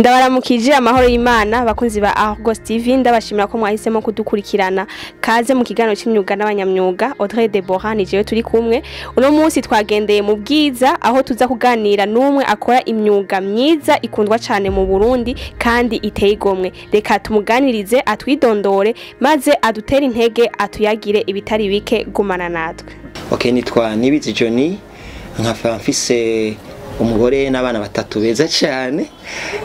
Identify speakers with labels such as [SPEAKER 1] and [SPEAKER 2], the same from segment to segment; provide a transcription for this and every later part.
[SPEAKER 1] Ndabaramukije amahoro y'Imana bakunzi ba Argos TV, ndabashimira ko mwahisemo kudukurikirana. Kaze mu kiganiro c'imyuga n'abanyamyuga. Audrey Deborah ni jewe turi kumwe. Uno munsi twagendeye mu Bwiza, aho tuza kuganira n'umwe akora imyuga myiza ikundwa cane mu Burundi kandi iteye igomwe. Reka tumuganirize, atwidondore, maze adutere intege, atuyagire ibitari bike. Gumana natwe.
[SPEAKER 2] Okay, nitwa Nibizi Johnny, nkaba mfise umugore n'abana batatu beza cyane.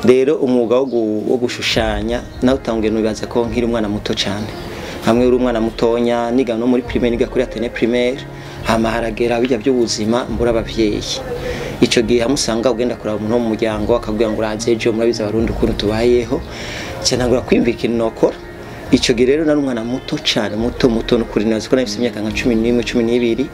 [SPEAKER 2] Rero umwuga wo gushushanya nawe utanguye nibaza ko nkiri umwana muto cyane, hamwe uri umwana mutonya, niga no muri primaire, niga kuri athénée primaire. Hama haragera bijya by'ubuzima, mbura abavyeyi. Ico gihe hamusanga ugenda kuraba umuntu wo mu muryango, akabwira ngo uraze ejo. Murabizi Abarundi ukuntu tubayeho. Ntangura kwiyumvira ikintu nokora. Ico gihe rero nari umwana muto cyane, muto muto n'ukuri. Nazi ko nari imyaka nka 11, 12,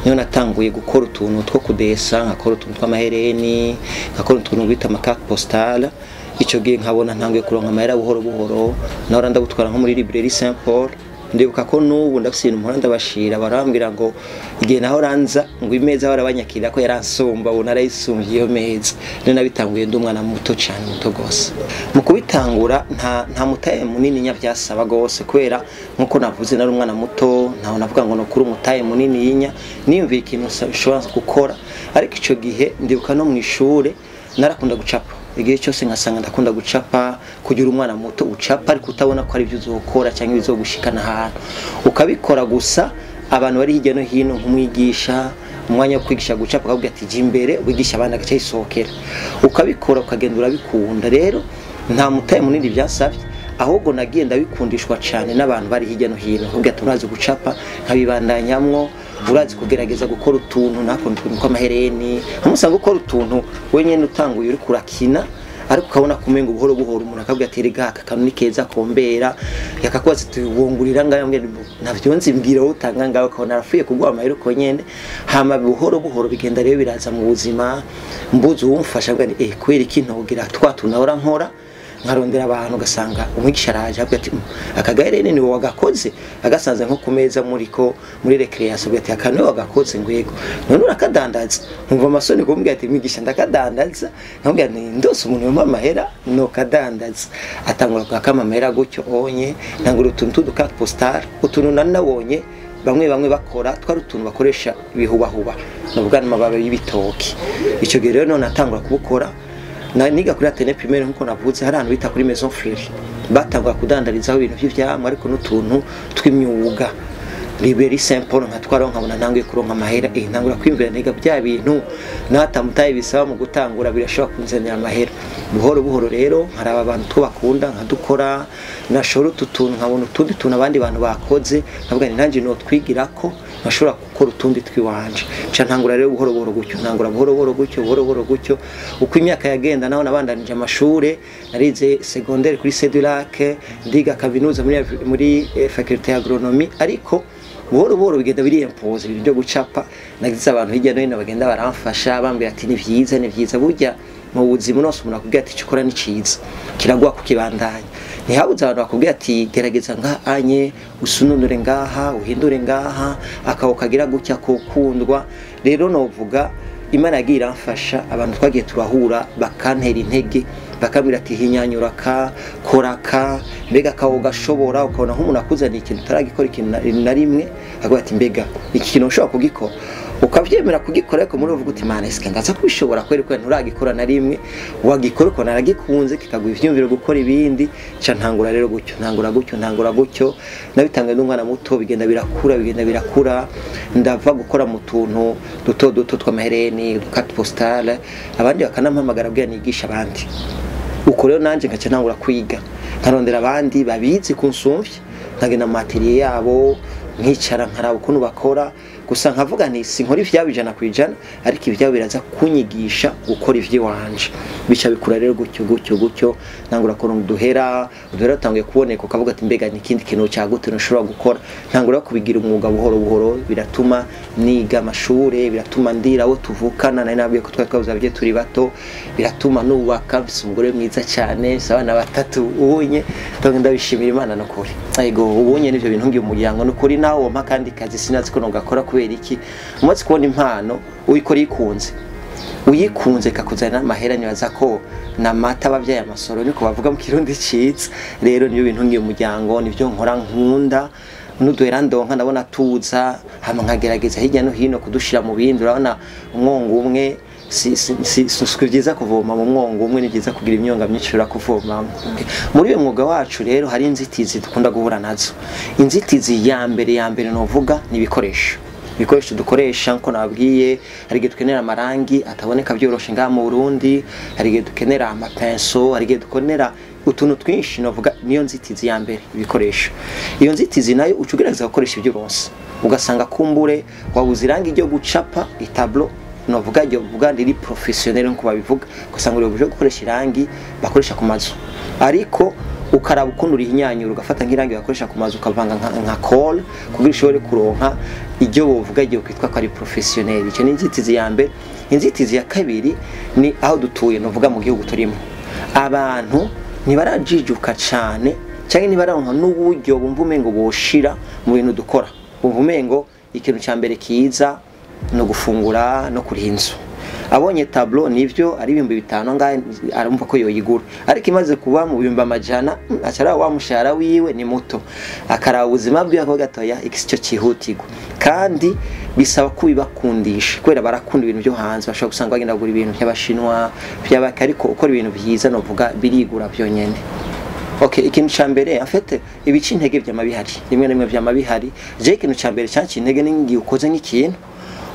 [SPEAKER 2] niho natanguye gukora utuntu two kudesa, nkakora utuntu tw'amahereni, nkakora utuntu bita ama carte postale. Ico gihe nkabona ntanguye kuronka amahera buhoro buhoro. Nahora ndagutwara nko muri librairie Saint Paul. Ndibuka ko n'ubu ndafise ibintu mpora ndabashira, barambwira ngo igihe naho ranza ngo imeza barabanyakirira ko yaransumba, ubu narayisumbye iyo meza. Rero nabitanguye ndi umwana muto cyane, muto gose. Mu kubitangura nta mutahe munini nya byasaba gose, kubera nkuko navuze nari umwana muto, ntaho navuga ngo nokuri umutahe munini yinya. Niyumviye ikintu nshobora gukora. Ariko ico gihe ndibuka no mu ishure narakunda gucapa igihe cyose, nkasanga ndakunda gucapa. Kugira umwana muto ucapa ariko utabona ko ari ibyo uzokora cyangwa ibizogushikana ahantu, ukabikora gusa abantu bari hirya no hino, nk'umwigisha umwanya wo kwigisha gucapa akavuga ati: "Jya imbere wigisha abandi", agaca yisohokera, ukabikora, ukagenda urabikunda. Rero nta mutahe munini byasabye, ahubwo nagiye ndabikundishwa cyane n'abantu bari hirya no hino, kuvuga ati: "Urazi gucapa", nkabibandanyamwo. Urazi kugerageza gukora utuntu nako tw'amahereni, nkamusanga gukora utuntu wenyine utanguye uri kurakina, ariko ukabona kumenga buhoro buhoro umuntu akabwira ati: "Erega aka kantu ni keza kombera." Yakakubaza ati: "Wongurira ngayo?" Mbwira: "Navyo nzi, mbwira wowe utanga ngaho." Ukabona arapfuye kuguha amahera uko nyene. Hama buhoro buhoro bigenda rero biraza mu buzima, mbuze uwumfasha, mbwira nti: "Kubera iki ntogira twa tuntu nahora nkora?" Nkarondera abantu, ugasanga umwigisha araje avuga ati: "Aka gahereni ni wowe wagakoze?" Agasanze nko ku meza muriko muri récréation, avuga ati: "Aka niwe wagakoze?" Ngo: "Yego." "None urakadandaza?" Nkumva amasoni kumbwira ati: "Mwigisha, ndakadandaza." Nkamubwira nti: "Ndose umuntu yumpa amahera nokadandaza." Atangura kwakama amahera gutyo onye, ntangura utuntu tw'udu carte postale, utuntu nari nabonye bamwe bamwe bakora, twari utuntu bakoresha ibihubahuba, nuvuga n'amababi y'ibitoki. Ico gihe rero none atangura kubukora na niga kuri athénée primaire. Nkuko navuze, hari ahantu bita kuri Maison Fleury, batangura kudandarizaho ibintu vy'ivyamwa ariko n'utuntu tw'imyuga. Librairie Saint Paul nkatwaraho, nkabona ntanguye kuronka amahera. Ntangura kwiyumvira niga bya bintu natamutaye bisaba mu gutangura birashobora kunzanira amahera buhoro buhoro. Rero nkaraba abantu twabakunda, nkadukora, nashora utu tuntu, nkabona utundi tuntu abandi bantu bakoze, nkavuga nti nanjye notwigirako nkashobora gukora utundi twiwanje. Nca ntangura rero buhoro buhoro gutyo, ntangura buhoro buhoro gutyo, buhoro buhoro gutyo. Uko imyaka yagenda naho nabandanije amashure, narize secondaire kuri Cedulac, ndiga kaminuza muri faculté ya agronomie. Ariko buhoro buhoro bigenda biriyempoza ibintu byo gucapa. Nagize abantu hirya no hino bagenda baramfasha, bambwira ati: "Ni vyiza, ni vyiza." Burya mu buzima nose umuntu akubwira ati: "Icyo ukora ni ciza", kiraguha kukibandanya. Ntihabuze abantu bakubwira ati: "Gerageza ngaha anye usununure ngaha, uhindure ngaha, akabo kagira gutya kokundwa." Rero novuga Imana yagiye iramfasha, abantu twagiye turahura bakantera intege, bakambwira ati: "Hinyanyura ka, kora ka, mbega kawo gashobora." Ukabona nk'umuntu akuzaniye ikintu utaragikora ikintu na rimwe, akavuga ati: "Mbega iki kintu ushobora kugikora?" Ukabyemera kugikora, ariko muri uvuga uti: "Mana, eske ndaza kubishobora?" Kubera ko nturagikora na rimwe, wagikora uko naragikunze, kikaguha ivyumviro gukora ibindi. Ca ntangura rero gutyo, ntangura gutyo, ntangura gutyo. Nabitangaye n'umwana muto, bigenda birakura, bigenda birakura. Ndava gukora mu tuntu duto duto tw'amahereni, carte postale, abandi bakanampamagara bwira nigisha abandi. Uko rero nanje ngaca ntangura kwiga, nkarondera abandi babizi kunsumvya, nkagenda mu atelier yabo, nkicara nkaraba ukuntu bakora. Gusa nkavuga nti: "Sinkora ivyabo 100%, ariko ivyabo biraza kunyigisha gukora ivy'iwanje." Bica bikura rero gutyo gutyo gutyo, ntangura kuronka uduhera. Uduhera dutanguye kuboneka, ukavuga ati: "Mbega ni ikindi kintu cagute nshobora gukora?" Ntangura kubigira umwuga buhoro buhoro, biratuma niga amashure, biratuma ndira abo tuvukana, nari nabwiye ko twari twabuze abavyeyi turi bato, biratuma nubaka, mfise umugore mwiza cyane, mfise abana batatu ubunye. Donc ndabishimira Imana nukuri. Ego, ubunye nivyo bintu ngiye umuryango nukuri. Nawe wompa kandi kazi sinazi ko nogakora. Kubera iki? Umaze kubona impano, uyikora ikunze. Uyikunze kakuzanira amahera, nibaza ko namata abavyaye amasoro, niko bavuga mu Kirundi ciza. Rero niyo bintu ngiye umuryango, nivyo nkora nkunda, n'uduhera ndonka ndabona tuza, hama nkagerageza hirya no hino kudushira mu bindi. Urabona umwongo umwe si vyiza kuvoma mu mwongo umwe, ni vyiza kugira imyonga myinshi ushobora kuvomamo. Muri uyu mwuga wacu rero hari inzitizi dukunda guhura nazo. Inzitizi ya mbere novuga ni ibikoresho. Ibikoresho dukoresha, nko nababwiye, hari igihe dukenera amarangi ataboneka byoroshe ngaha mu Burundi, hari igihe dukenera amapenso, hari igihe dukenera utuntu twinshi. Novuga niyo nzitizi ya mbere, ibikoresho. Iyo nzitizi nayo uca ugerageza gukoresha ibyo uronse, ugasanga kumbure wabuze irangi ryo gucapa itableau, novuga ryo vuga riri professionnel nko babivuga, ugasanga uri buje gukoresha irangi bakoresha ku mazu, ariko ukaraba ukuntu urihinyanyura, ugafata nk'irangi bakoresha ku mazu ukavanga nka colle kugira ushobore kuronka iryo bovuga iryo kwitwa ko ari professionnel. Icyo ni inzitizi ya mbere. Inzitizi ya kabiri ni aho dutuye, novuga mu gihugu turimo abantu ntibarajijuka cane, cyangwa ntibararonka n'uburyo bumva umengo boshira mu bintu dukora, bumva umengo ikintu ca mbere kiza no gufungura no kuriha inzu. Abonye tableau nivyo ari 5000 ngahe arumva ko yoyigura, ariko imaze kuba mu 100,000 acara wa mushahara wiwe ni muto, akaraba ubuzima bwiwe akavuga ati oya, iki sico cyihutirwa. Kandi bisaba kubibakundisha kubera barakunda ibintu byo hanze, bashobora gusanga bagenda kugura ibintu by'abashinwa by'abaki, ariko ukora ibintu byiza novuga birigura byonyene. Okay, ikintu ca mbere en fait ibica intege vyama bihari, rimwe na rimwe vyama bihari. Je ikintu ca mbere canca intege ni ngiye ukoze nk'ikintu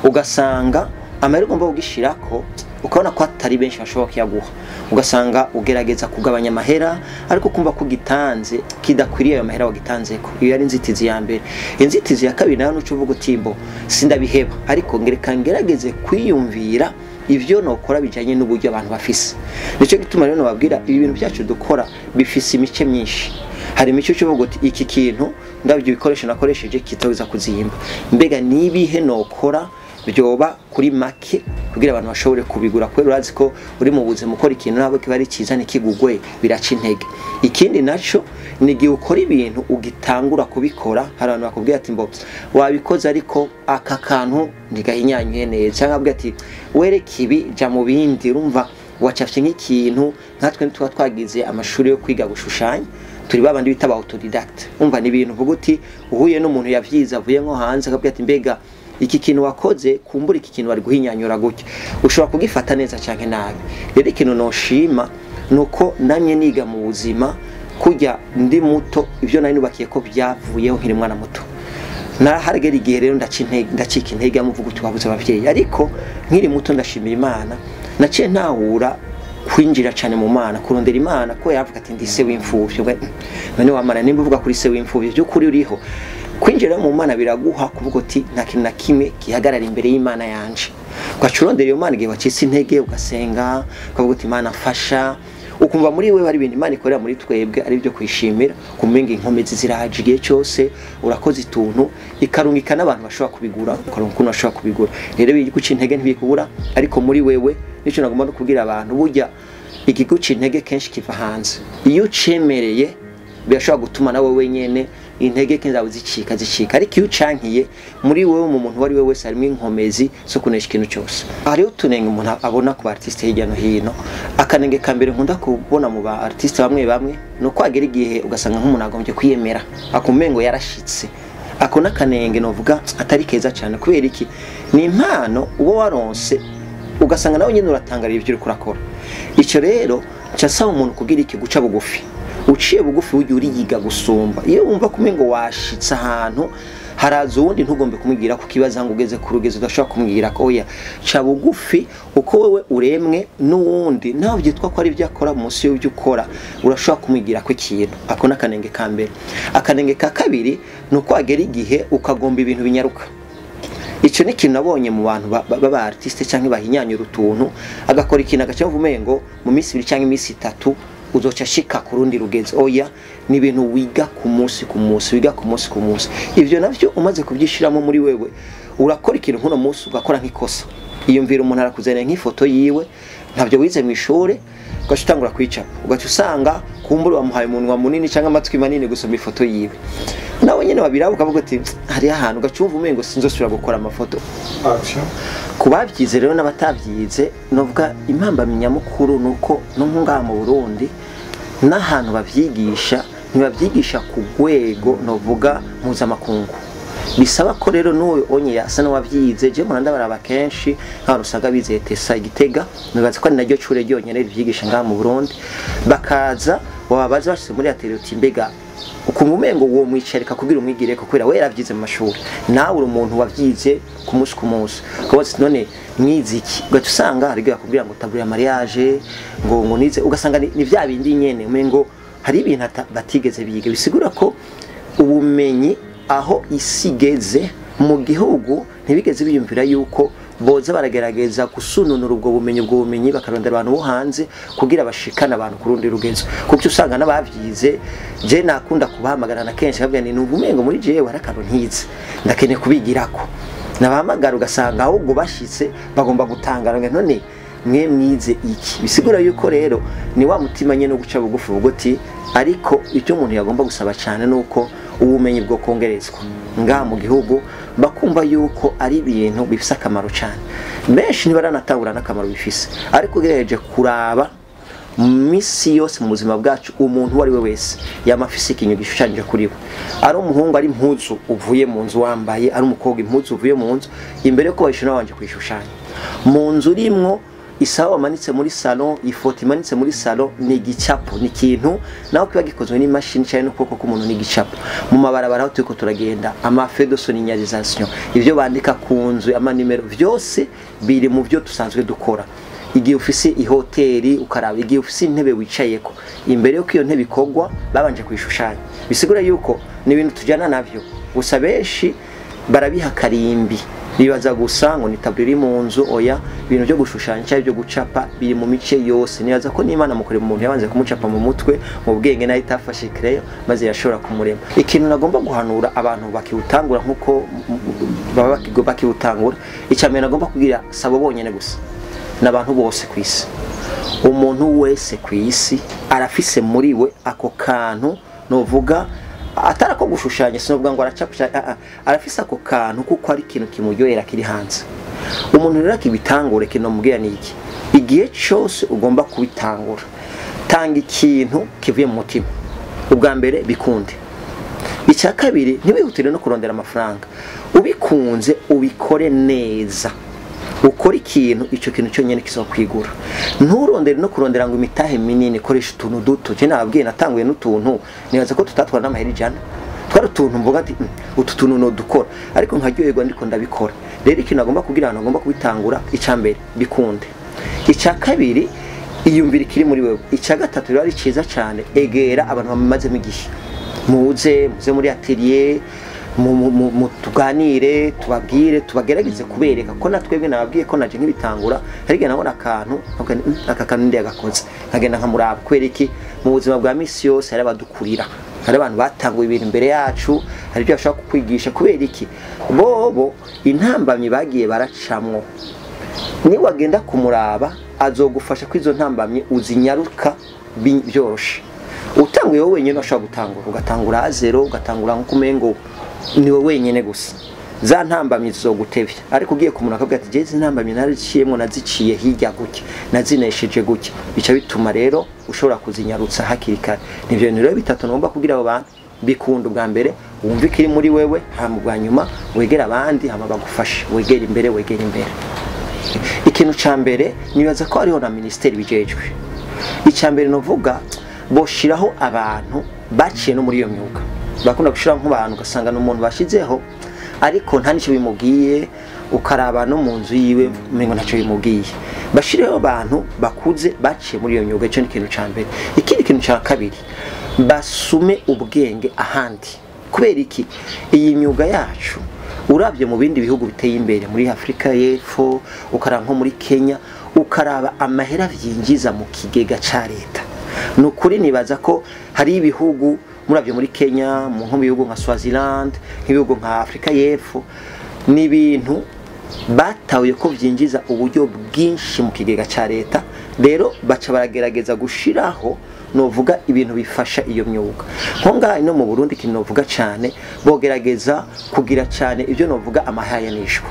[SPEAKER 2] ugasanga amahera ugomba kugishirako ukabona ko atari benshi bashobora kuyaguha, ugasanga ugerageza kugabanya amahera ariko kumva ko ugitanze kidakwiriye ayo mahera wagitanzeko. Iyo yari inzitizi ya mbere. Inzitizi ya kabiri nayo nuca uvuga uti mbo sindabiheba, ariko ngereka ngerageze kwiyumvira ivyo nokora bijanye n'uburyo abantu bafise. Nico gituma rero nababwira ibi bintu byacu dukora bifise imice myinshi. Hari imice uca uvuga uti iki kintu ndabyo ibikoresho nakoresheje kitaweza kuzimba, mbega nibihe nokora byoba kuri make kugira abantu bashobore kubigura, kubera urazi ko uri mu buzima ukora ikintu ntabwo kiba ari cyiza ntikigugwe, biraca intege. Ikindi naco ni igihe ukora ibintu ugitangura kubikora, hari abantu bakubwira ati mbo wabikoze ariko aka kantu ntigahinyanyuye neza, cyangwa akubwira ati wereke ibi jya mu bindi. Urumva wacafye nk'ikintu, nkatwe tuba twagize amashuri yo kwiga gushushanya, turi babandi bita ba autodidacte. Umva ni ibintu uvuga uti uhuye n'umuntu yavyize avuye nko hanze akabwira ati mbega iki kintu wakoze kumbura iki kintu wari guhinyanyura gutya, ushobora kugifata neza canke nabi. Rero ikintu noshima nuko namye niga mu buzima kujya ndi muto, ivyo nari nubakiye ko byavuyeho nkiri mwana muto. Naraharagera igihe rero ndacika intege amuvuga uti wabuze abavyeyi, ariko nkiri muto ndashimira Imana naciye ntahura kwinjira cyane mu Mana, kurondera Imana, ko yavuga ati ndi se w'imfuvyi. None wamara nimba uvuga kuri se w'imfuvyi by'ukuri uriho, kwinjira mu Mana biraguha kuvuga uti nta kintu na kimwe gihagarara imbere y'Imana yanje. Ugaca urondera iyo Mana igihe wacitse intege, ugasenga ukavuga uti Imana mfasha, ukumva muri wewe hari ibintu Imana ikorera muri twebwe ari byo kwishimira, kumenga inkomezi ziraje igihe cyose, urakoze ituntu ikarungika n'abantu bashobora kubigura, ukaronka ukuntu bashobora kubigura. Rero ibiguca intege ntibikubura, ariko muri wewe nico nagomba no kubwira abantu, burya igiguca intege kenshi kiva hanze. Iyo ucemereye birashobora gutuma nawe wenyene intege kenshi zawe zicika, ariko iyo ucankiye muri wewe mu muntu wari we wese harimo inkomezi zo kunesha ikintu cyose. Hariho utunenge umuntu abona ku ba artiste hirya no hino. Akanenge ka mbere nkunda kubona mu ba artiste bamwe bamwe ni uko hagera igihe ugasanga nk'umuntu agombye kwiyemera akumengo yarashitse. Ako n'akanenge novuga atari keza cyane. Kubera iki? Ni impano uwo waronse ugasanga nawe nyine uratangarira ibyo uriko urakora. Icyo rero nsaba umuntu kugira iki, guca bugufi. Uciye bugufi ujya uriyiga gusumba. Iyo wumva kumengo washitse ahantu haraza uwundi ntugombe kumubwira ko kibaza ngo ugeze ku rugezo udashobora kumubwira ko oya, ca bugufi uko wewe uremwe n'uwundi nawe byitwa ko ari ibyo akora munsi y'ibyo ukora urashobora kumubwira ko ikintu. Ako n'akanenge ka mbere. Akanenge ka kabiri ni uko wagera igihe ukagomba ibintu binyaruka. Ico ni ikintu nabonye mu bantu baba artiste canke bahinyanyura utuntu, agakora ikintu agaca yumva umengo mu minsi ibiri canke iminsi itatu uzoca ashika ku rundi rugezo. Oya, ni ibintu wiga ku munsi ku munsi, wiga ku munsi ku munsi. Ivyo navyo umaze kubyishiramo muri wewe, urakora ikintu nk'uno munsi ugakora nk'ikosa. Iyumvira umuntu arakuzanira nk'ifoto yiwe, ntavyo wize mu ishure, ugaca utangura kwicapa, ugaca usanga Kumbura wamuhaye umunwa munini cyangwa amatwi manini gusoma ifoto yiwe, nawe nyene wabiraba ukavuga uti hari ahantu ugacumva umengo sinzosubira gukora amafoto. Ku babyize rero n'abatavyize, novuga impambamyi nyamukuru nuko no ngaha mu Burundi n'ahantu bavyigisha ntibavyigisha ku rwego novuga mpuzamakungu. Bisaba ko rero n'uyu onye yasa n'uwavyize, je muranda baraba kenshi nk'abantu usanga bize ETSA Igitega, nibaza ko ari naryo cure ryonyene rivyigisha ngaha mu Burundi, bakaza wababaza bashyize muri atelier uti mbega ukumva umengo uwo mwicarika kugira umwigireko, kubera we yaravyize mu mashuri, nawe uri umuntu wavyize ku munsi ku munsi, ukabaza uti none mwize iki? Ugaca usanga hari igihe bakubwira ngo tableau ya mariage, ngo nize, ugasanga ni vya bindi nyene, umengo hari ibintu batigeze biga. Bisigura ko ubumenyi aho isi igeze mu gihugu ntibigeze biyumvira yuko boza baragerageza gusununura ubwo bumenyi, ubwo bumenyi bakarondera abantu bo hanze kugira bashikane abantu ku rundi rugezo. Kuko usanga n'abavyize, je nakunda kubahamagara na kenshi nkabwira nti numva umengo muri jewe hari akantu ntize, ndakeneye kubigirako. Nabahamagara ugasanga ahubwo bashitse bagomba gutangara ngo none mwe mwize iki? Bisigura yuko rero ni wa mutima nyene wo guca bugufi uvuga uti, ariko icyo umuntu yagomba gusaba cyane nuko ubumenyi bwo kongerezwa ngaha mu gihugu, bakumva yuko ari ibintu bifise akamaro cyane. Benshi ntibaranatahura n'akamaro bifise, ariko ugerageje kuraba misi yose mu buzima bwacu, umuntu uwo ari we wese yama afise ikintu gishushanyije kuri we. Ari umuhungu, ari impuzu uvuye mu nzu wambaye, ari umukobwa impuzu uvuye mu nzu, imbere yuko bayishona wabanje kuyishushanya. Mu nzu urimwo, isaha wamanitse muri salon, ifoto imanitse muri salon ni igicapo, ni ikintu naho kiba gikozwe n'imashini cyangwa n'ukuboko k'umuntu, ni igicapo. Mu mabarabara aho turiko turagenda, ama feux de signalisation, ivyo bandika ku nzu, amanimero, vyose biri mu byo dusanzwe dukora. Igihe ufise ihoteli ukaraba, igihe ufise intebe wicayeko, imbere yuko iyo ntebe ikorwa babanje kuyishushanya. Bisigura yuko ni ibintu tujyana navyo, gusa benshi barabiha karimbi, bibaza gusa ngo ni tableau iri mu nzu. Oya, ibintu byo gushushanya cyangwa byo gucapa biri mu mice yose. Nibaza ko n'Imana mukorera umuntu yabanze kumucapa mu mutwe, mu bwenge, nayo itafashe crayon maze yashobora kumurema. Ikintu nagomba guhanura abantu bakiwutangura, nkuko baba bakiwutangura, icya mbere nagomba kubwira sabo bonyene gusa n'abantu bose ku isi, umuntu wese ku isi arafise muri we ako kantu novuga atari ako gushushanya, sinovuga ngo aracapa, arafise ako kantu kuko ari ikintu kimuryohera kiri hanze. Umuntu rero akibitangure, ikintu namubwira ni iki: igihe cyose ugomba kubitangura, tanga ikintu kivuye mu mutima. Ubwa mbere bikunde, icya kabiri ntiwihutire no kurondera amafaranga, ubikunze ubikore neza, ukora ikintu, icyo kintu cyonyine kizokwigura. Nturondere no kurondera ngo imitahe minini, koresha utuntu duto. Je nababwiye natanguye n'utuntu nibaza ko tutatwara n'amahera 100, twari utuntu mvuga ati utu tuntu no dukora, ariko nkaryoherwa ndiko ndabikora. Rero ikintu agomba kugira ahantu agomba kubitangura, icya mbere bikunde, icya kabiri iyumvira ikiri muri wewe, icya gatatu rero ari cyiza cyane, egera abantu bamazemo igihe, muze muri atelier, tuganire, tubabwire, tubagerageze kubereka ko na twebwe nababwiye ko naje nk'ibitangura hari igihe nabona akantu nkavuga nti, aka kantu ndi yagakoze, nkagenda nkamuraba. Kubera iki? Mu buzima bwa misi yose hari abadukurira, hari abantu batanguye ibintu imbere yacu, hari ibyo bashobora kukwigisha. Kubera iki? Bobo intambamyi bagiye baracamwo, niwagenda kumuraba azogufasha ko izo ntambamyi uzinyaruka byoroshe. Utanguye wowe wenyine washobora gutangura, ugatangura à zéro, ugatangura nkuko umengo ni wowe wenyine gusa, za ntambamyi zizogutevya. Ariko ugiye ku muntu akabwira ati jeze intambamyi nariciyemwo, naziciye hirya gutya, nazinesheje gutya, bica bituma rero ushobora kuzinyarutsa hakiri kare. Nivyo bintu rero bitatu ngomba kugira abo bantu: bikunda ubwa mbere, wumve ikiri muri wewe, hama ubwa nyuma wegere abandi, hama bagufashe wegere imbere, wegere imbere. Ikintu ca mbere nibaza ko hariho na minisiteri bijejwe. Icya mbere novuga, boshiraho abantu baciye no muri iyo myuga. Bakunda gushiraho nk'abantu ugasanga ni umuntu bashizeho ariko nta n'icyo bimubwiye, ukaraba no mu nzu yiwe umengo ntacyo bimubwiye. Bashireho abantu bakuze baciye muri iyo myuga, icyo ni ikintu ca mbere. Ikindi kintu ca kabiri, basume ubwenge ahandi. Kubera iki? Iyi myuga yacu, urabye mu bindi bihugu biteye imbere muri Afurika y'Epfo, ukaraba nko muri Kenya, ukaraba amahera vyinjiza mu kigega ca leta, ni ukuri nibaza ko hari ibihugu, murabye muri Kenya, mu nko mu bihugu nka Swaziland, nk'ibihugu nka Afurika y'Epfo, ni ibintu batahuye ko vyinjiza uburyo bwinshi mu kigega ca leta. Rero baca baragerageza gushiraho novuga ibintu bifasha iyo myuga. Nko ngaha no mu Burundi ikintu novuga cane, bogerageza kugira cane ibyo novuga amahayanishwa.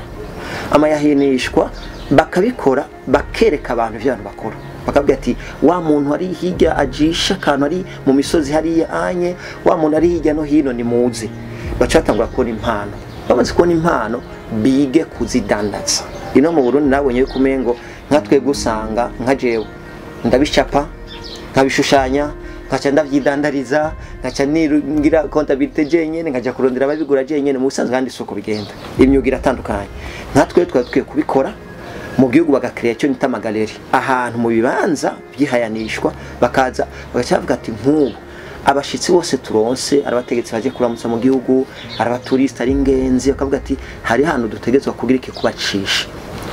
[SPEAKER 2] Amayahinishwa bakabikora, bakereka abantu ivyo abantu bakora, bakavuga ati wa muntu ari hirya ajisha akantu ari mu misozi hariya anye, wa muntu ari hirya no hino ni muze. Baca batangura kubona impano, bamaze kubona impano bige kuzidandaza. Ino mu Burundi nabonye yuko umengo nka twebwe usanga nka jewe ndabicapa, nkabishushanya, nkaca ndavyidandariza, nkaca ngira comptabilité jenyene, nkaja kurondera ababigura jenyene. Mu busanzwe kandi soko bigenda, imyuga iratandukanye. Nka twe twari dukwiye kubikora mu gihugu, bagakreya icyo nita ama galeries, ahantu mu bibanza byihayanishwa, bakaza bagaca bavuga ati nk'ubu abashitsi bose turonse, ari abategetsi baje kuramutsa mu gihugu, ari aba touristes, ari ingenzi, bakavuga ati hari hantu dutegerezwa kugira iki kubacisha.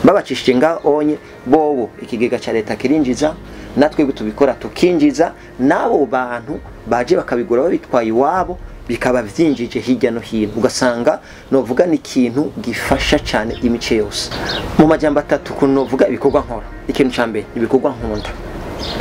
[SPEAKER 2] Babacishije ngaho onye bobo, ikigega ca leta kirinjiza, natwe tubikora tukinjiza, n'abo bantu baje bakabigura babitwaye iwabo, bikaba vyinjije hirya no hino. Ugasanga novuga ni ikintu gifasha cyane imice yose. Mu majambo atatu kuntu novuga ibikorwa nkora: ikintu ca mbere, ibikorwa nkunda,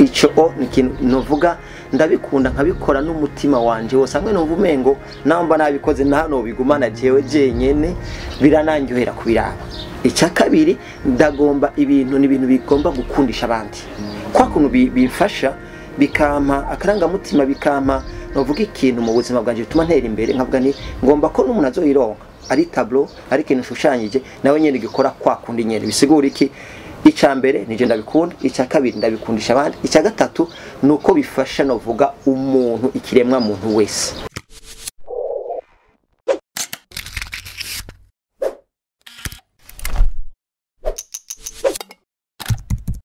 [SPEAKER 2] ico o ni ikintu novuga ndabikunda, nkabikora n'umutima wanje wose, hamwe numva umengo naho mba nabikoze naho nobigumana jewe jenyene, birananyohera kubiraba. Icya kabiri, ndagomba ibintu ni ibintu bigomba gukundisha abandi, kwa kuntu bimfasha, bikampa akarangamutima, bikampa novuga ikintu mu buzima bwanjye bituma ntera imbere, nkavuga ni ngomba ko n'umuntu azoyironka, ari tableau, ari ikintu nshushanyije, nawe nyene gikora kwa kundi nyene. Bisigura iki? Icya mbere nije ndabikunda, icya kabiri ndabikundisha abandi, icya gatatu ni uko bifasha novuga umuntu, ikiremwa muntu wese.